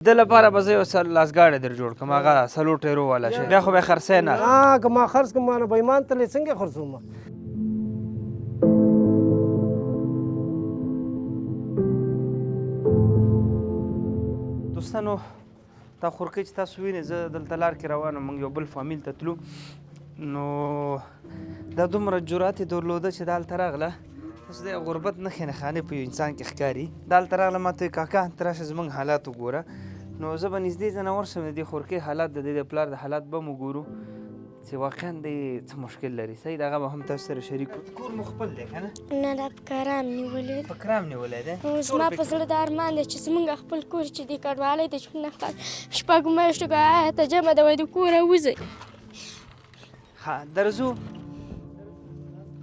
د لپاره به زه یو لاسګاډی در جوړ کړم، هغه څلور ټیرو والا شی، بیا خو به یې خرڅی نه. که ما خرڅ کړم، ما نه به ایمان تللی، څنګه خرڅوم؟ دوستانو دا خورکۍ چې تاسو وینئ، زه دلته لار کې روان وم، موږ یو بل فامیل ته تلو، نو دا دومره جرأت یې درلوده چې دا هلته راغله. تاسو د غربت نښې نښانې په یو انسان کې ښکاري. دا هلته راغله، ما ته وایي کاکا ته راشه زموږ حالات وګوره. نو زه به نږدې ځنه ورشم، د دې خورکۍ حالات، د دې د پلار د حالات به هم وګورو چې واقعا دی څه مشکل لري. صحیح، دغه به هم تاسو سره شریک کړو. کور مو خپل دی که نه؟ نه، دا په کرام نیولی دی. په کرام نیولی دی؟ زما په زړه دا ارمان دی چې زموږ خپل کور چې د کډوالۍ د شپږو میاشتو کرایه ته جمع ده، وایي د کوره وځئ. ښه، درځو.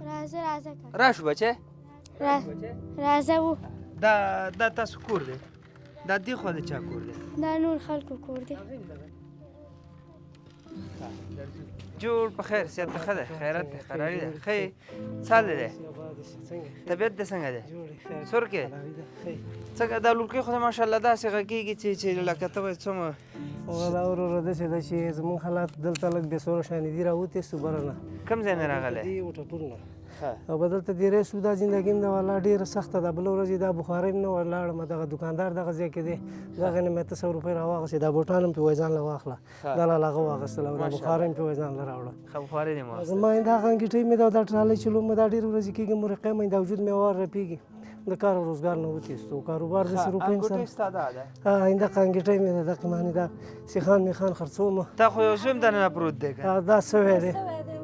راځه راځه، راشو بچی، راځه. و دا تاسو کور دی؟ دا دې خوا د چا کور دی؟ دا نور خلکو کور دی. جوړ په خیر، صحت ښه دی؟ خیرت دی؟ قراري ده؟ ښه یې؟ څه حال دی؟ طبیعت دې څنګه دی؟ څور کې څنګه؟ دا لورکۍ خو ماشاءالله داسې غږېږي چې لکه ته وایې څومره. ولا وروره داسې ده چې زموږ حالات دلته لږ بې سوره شانې دي، راوتې سو بره نه. کوم ځای نه راغلی؟ دې وټپور نه. او به دلته تېری سو، دا زندګي هم ده والله ډېره سخته ده. بله ورځ یې دا بخارۍ هم نه وه، لاړم دغه دوکاندار دغه ځای کې دی، دغه نه مې 800 روپۍ راواخیستې، دا بوټان هم پې وایي ځان له واخله، دا لاله هغه واخیستله او دا بخارۍ هم پې وایي ځان له راوړه. ښه بخارۍ دې واخیستله. زما دا انګیټۍ مې ده، دا ټرالۍ چلوم، دا ډېرې ورځې کېږي مرقی مې دا وجود مې وار رپېږي، د کار او روزګار نه وتېستو، کاروبار داسې روپۍ هم سره. ستا دا ده؟ دغه انګیټۍ مې ده، دغه معنې دا سیخان میخان خرڅوم. تا خو یو زوی هم دننه پروت دی که؟ دا سوی دی.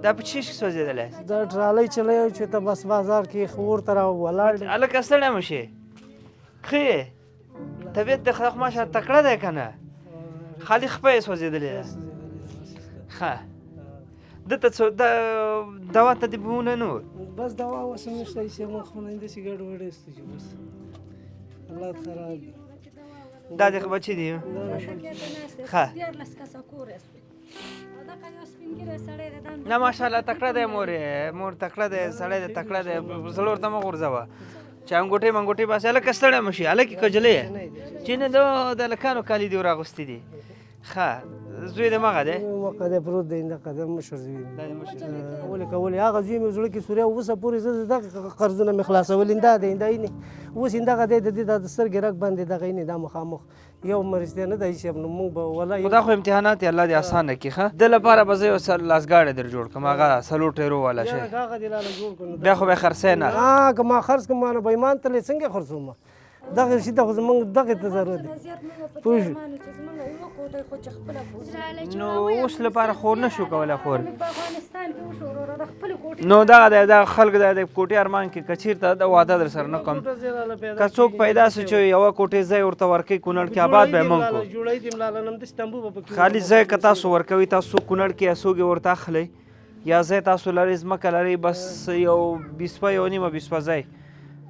دا په څه شي سوځېدلی؟ دا ټرالۍ چلی چې ته بس بازار کې اور ته را ولاړ دی. هلکه ستړی مه شې، ښه یې؟ طبیعت د خو ماشاءالله تکړه دی که نه؟ خالي خپه یې سوځېدلې ده. ښه، ده ته څه دوا ته دې بونه نه وو؟ بس دوا اوس هم نشته، هېڅ موږ خو نه داسې ګډ وډ یستو چې بس حالات خراب دي. دا دې بچي دي؟ ښه، نه ماشاءالله تکړه دی، مور یې مور تکړه دی، سړی دی تکړه دی، زړه ورته مه غورځوه چې انګوټې منګوټې باسي. هلکه ستړی مه شي، هلکې کجلې چې نه د هلکانو کالي دې وراغوستي دي. ښه، زوی دې مغه دی؟ مغه دی پروت دی، دغه د مشر زوی دی. ولې کولې هغه زوی مې زړه کې سوری اوسه پورې زه دغه قرضونه مې خلاصولې، دا دی دا یې اوس دغه دی د دې د سترګې رګ باندې دغه یې دا مخامخ یو مریض دی نه دی چې نو موږ به ولا. خو دا خو امتحانات یې الله دې اسانه کړي. ښه، د لپاره به زه یو لاسګاډی در جوړ کړم، هغه څلور ټیرو والا شی، هغه دې لاله جوړ کړو، بیا خو به یې خرڅی نه. که ما خرڅ کړم، ما نه به ایمان تللی، څنګه خرڅوم؟ دغه شي ته خو زموږ دغې ته ضرورت دی، پوه شو؟ نو اوس لپاره خور نه شو کولی خور. نو دغه دی دغه خلک د کوټې ارمان کې که چېرته د واده در سره نه کوم، که څوک پیدا سي چې یوه کوټې ځای ورته ورکوي کونړ کې آباد به یې موږ کړو. خالي ځای که تاسو ورکوي، تاسو کونړ کې یا څوک یې ورته اخلئ، یا ځای تاسو لرئ، ځمکه لرئ، بس یو بیسپه یو نیمه بیسپه ځای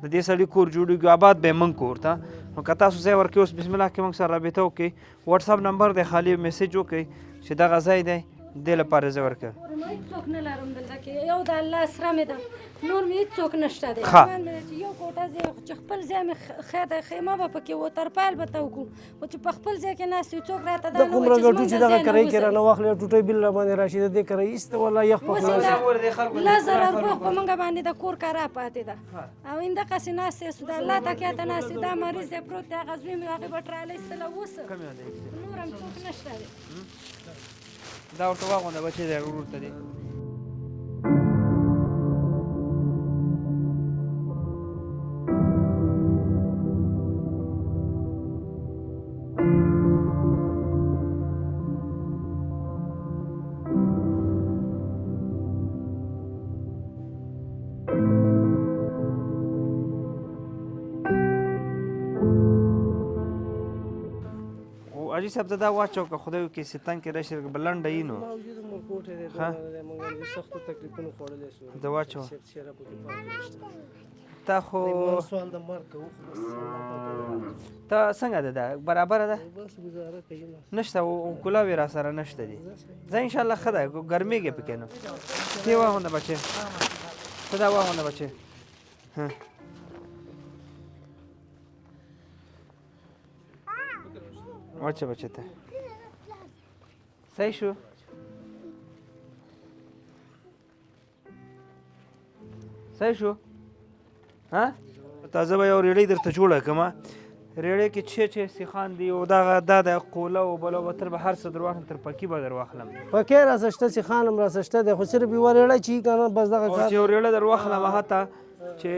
د دې سړي کور جوړېږي، آباد به یې موږ کور ته. نو که تاسو ځای ورکوي اوس بسم الله کې موږ سره رابطه وکړئ، واتساپ نمبر دی، خالي میسج وکړئ چې دغه ځای دی، دې لپاره ځای ورکړئ. هېڅوک نه لرم دلته کې، یو د الله سره مې ده، نور مې هېڅوک نشته دی. چې یو کوټه ځای چې خپل ځای مې ښه دی، خیمه به پکې و، تر پیل به ته وکړو، خو چې په خپل ځای کې ناست یو څوک راته دا نه وایي چې زموږ چې دغه کرایي کې رانه واخلي، ټوټه بیل را باندې راشي، د دې کرایي ایسته والله یخ په خوله. 10,000 روپۍ په موږ باندې د کور کرا پاتې ده، او همدغسې ناست یاستو، د الله تکیه ته ناست یو. دا مریض دی پروت دی، هغه زوی مې هغې به ټرالۍ ایستله، اوس نور هم څوک نشته دی. دا ورته واغونده بچی دی ورور ته دی. حاجي صاحب ته دا واچو که خدای وکړي ستن کې راشي به لنډه یي. نو د واچو تا خو ته څنګه ده؟ دا برابره ده؟ نشته کلاوې را سره نشته دي. زه انشاءالله ښه ده، ګرمېږي پکې. نو تی واغونده بچې، ته دا واغونده بچې. وچه بچه ته صحیح شو. صحیح شو. ها تازه به یو ریړۍ درته جوړه کړم. ریړۍ کې چې چې سیخان دي او دغه دا د قوله او بله به تر به هر څه در واخلم، تر پکي به در واخلم. پکې راسه شته، سیخان هم راسه شته دی، خو صرف یوه ریړه چې که نه بس دغه کار. چې یو ریړه در واخلم حتی چې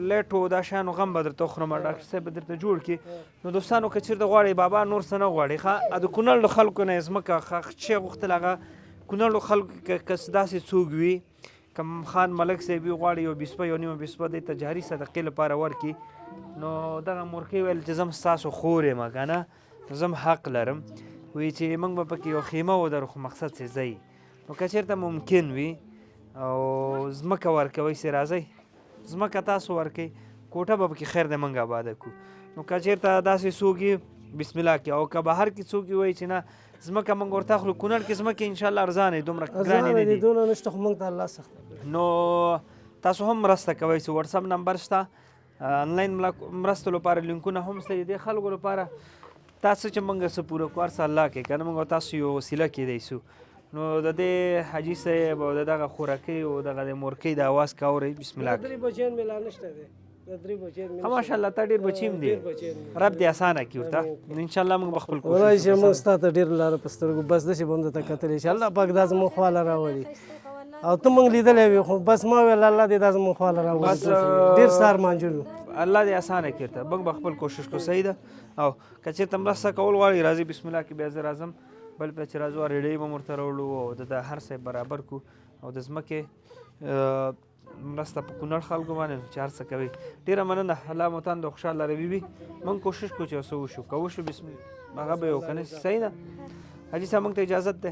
لیټو دا شیانو غم به درته وخورم، ډاکټر صاحب به درته جوړ کړي. نو دوستانو که چېرته غواړئ بابا نور څه نه غواړي، ښه د کونړ له خلکو نه یې ځمکه چې غوښتل هغه کونړ له خلکو که داسې څوک وي، کم خان ملک صاحب وي غواړي یو بیسپه یو نیمه بیسپه دی ته جاري صدقې لپاره ورکړي. نو دغه مورکۍ ویل چې زه هم ستاسو خور یم که نه، زه هم حق لرم، وایي چې موږ به پکې یو خیمه ودرو، خو مقصد څه ځای. نو که چېرته ممکن وي او ځمکه ورکوئ سې راځئ، ځمکه تاسو ورکوئ، کوټه به پکې خیر دی موږ آباده کړو. نو که چېرته داسې څوک وي بسم الله کې، او که بهر کې څوک وایي چې نه ځمکه موږ ورته اخلو، کونړ کې ځمکې انشاءالله ارزانه دي، دومره ګرانې نه دي، دونه نشته، خو موږ ته الله سخت. نو تاسو هم مرسته کوئ چې واتساپ نمبر شته، انلاین مرستو لپاره لینکونه هم شته دې خلکو لپاره. تاسو چې موږ څه پوره کړو هر څه الله کوي که نه، موږ تاسو یو وسیله کېدای شو. نو د دې حاجي صاحب او د دغه خورکۍ او دغه د مورکۍ د اواز که اورئ بسم الله. درې بچیان مې لا نشته دی، ماشاءالله تا ډېر بچي هم دي، رب دې اسانه کړي ورته. نو انشاءالله موږ به خپل کوشش وکړو. چې موږ ستا ته ډېر لاره په سترګو بس داسې به هم درته کتلی چې الله پاک دا زموږ خواله راولي، او ته موږ لیدلی وي، خو بس ما ویل الله دې دا زموږ خواله راولي، ډېر ستا ارمانجن وو. الله دې اسانه کړي ورته، موږ به خپل کوشش کوو. صحیح ده. او که چېرته مرسته کول غواړي راځي بسم الله کې، بیا زه راځم بل بیا چې راځو ریړۍ به مو ورته راوړو او د هر څه برابر کړو او د ځمکې مرسته په کونړ خلکو باندې چې هر څه کوي. ډېره مننه، الله مو تاند خوشحاله لري بي بي. موږ کوشش کوو چې یو څه وشو، که وشو بسم هغه به یې وکړو که نه. صحیح ده حاجي صاحب، موږ ته اجازت دی.